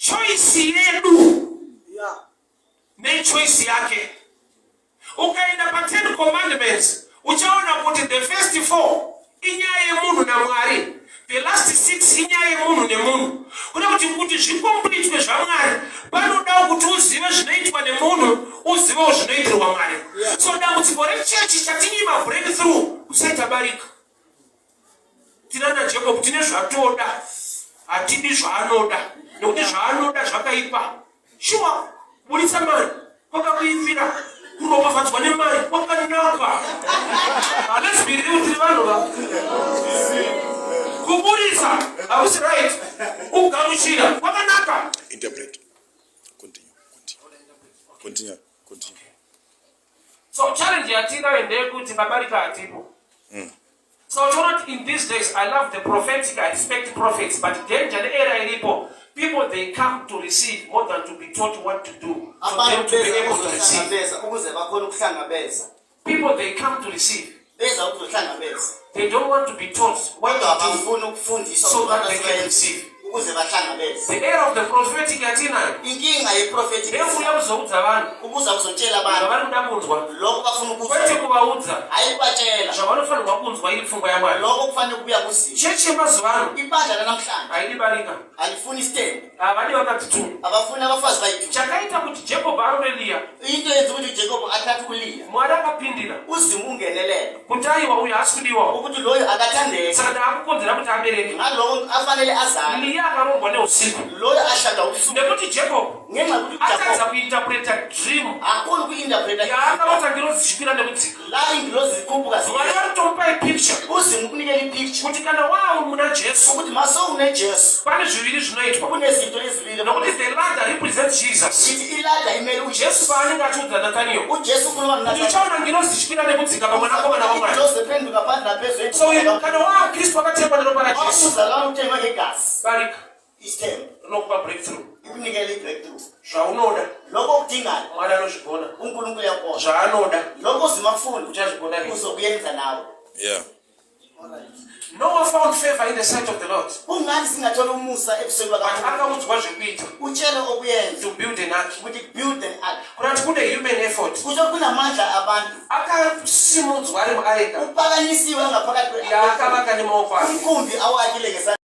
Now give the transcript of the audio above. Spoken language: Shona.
Choice yedu nechoice yake. Ukaenda pa10 Commandments, uchaona kuti the first four inyaya yemunhu naMwari, the last six inyaya yemunhu nemunhu. Kuda kuti zvicompletwe zvaMwari, panodawo kuti uzive zvinoitwa nemunhu, uzivewo zvinoitirwa Mwari. So dambudziko rechechi chatinyima breakthrough kusaita barika. Tina naJacob tine zvatoda, hatidi zvaanoda, nekuti zvaanoda zvakaipa. Shuwa, kuburitsa mari kwakakuipira, kuropafadzwa nemari kwakanaka. Halesbiri kuti tiri vanhu va kuburitsa hakusi right, kugamuchira kwakanaka. Interpret. Continue. Continue. Continue. Continue. So challenge yatinayo ndeyekuti pabarika hatipo. So uchiona kuti in these days, I love the prophetic, I respect prophets, but danger neera iripo, people, they come to receive more than to be taught what to do for them Abantu to be beza able to receive. ukuzohlangabeza ukuze bakhone ukuhlangabeza. People, they come to receive. Beza ukuzohlangabeza. They don't want to be taught what Kodwa to do abafuni ukufundiswa so that ukuthi they can basebenze receive. Ukuze bahlangabeze. The era of the prophetic yatinayo Inkinga yeprofethi ndeyekuuya kuzoudza vanhu ukuza kuzotshela abantu zvavari kuda kunzwa, lokho bafuna ukuzwa, kwete kuvaudza hayi kubatshela zvavanofanirwa kunzwa iri pfungwa yaMwari. Lokho kufanele kubuya kuzimo. Chechi yemazuva ano Ibandla lanamhlanje haidi barika. Alifuni isithembu. Havadi vakadzi two. Abafuni abafazi bayi-two. Chakaita kuti Jacob arore Leah, Into yenza ukuthi uJacob athathe uLiya, Mwari akapindira uZimu ungenelele kuti aiwa, uyu haasi kudiwa, ukuthi loyo akathandeki, saka ndaakukonzera kuti abereke. Ngaloko afanele azale. Leah akaroorwa neusiku Loyo ashada ubusuku nekuti Jacob ngenxa yokuthi atadza uJacob kuinterpreta dream akhoni uku-interpreta yaakarota ngirozi dzichikwira nekudzika. La ingilozi zikhuphuka. Mwari vari kutomupa ipicture UZimu kunikela ipicture kuti kana wava muna Jesu, ukuthi masowuneJesu, pane zviviri zvinoitwa, kunezinto ezibili, nokuti the ladder represents Jesus. Ithi iladder imele Jesu uJesu. Paanenge achiudza Nathaniel UJesu ukhuluma kuti noNathaniel, uchaona ngirozi dzichikwira nekudzika pamwanakomana waMwari. Ingilozi ephenduka phansi naphezulu. So kana waakristu wakatengwa neropa raJesu, Umzalwane uthengwe ngegazi, barika isithembu rinokupa breakthrough. Ikunikela i-breakthrough. Zvaunoda, Lokho okudingayo, Mwari anozvigona. uNkulunkulu uyakubona. Zvaanoda, Lokho uZimu akufuna, uchazvigona rini. Uzokuyenza nawe. Noah found favor in the sight of the Lord, Kungani singathola umusa ebusweni but bakaNkulunkulu? Akaudzwa zvekuita Utshele okuyenza to build an ark. Ukuthi build an ark. Kurati kune human effort. Kusho kunamandla abantu. Akasimudzwa ari muareka Uphakanyisiwe ngaphakathi yaakavaka nemaoko ake. Umkhumbi awakhile ngesandla.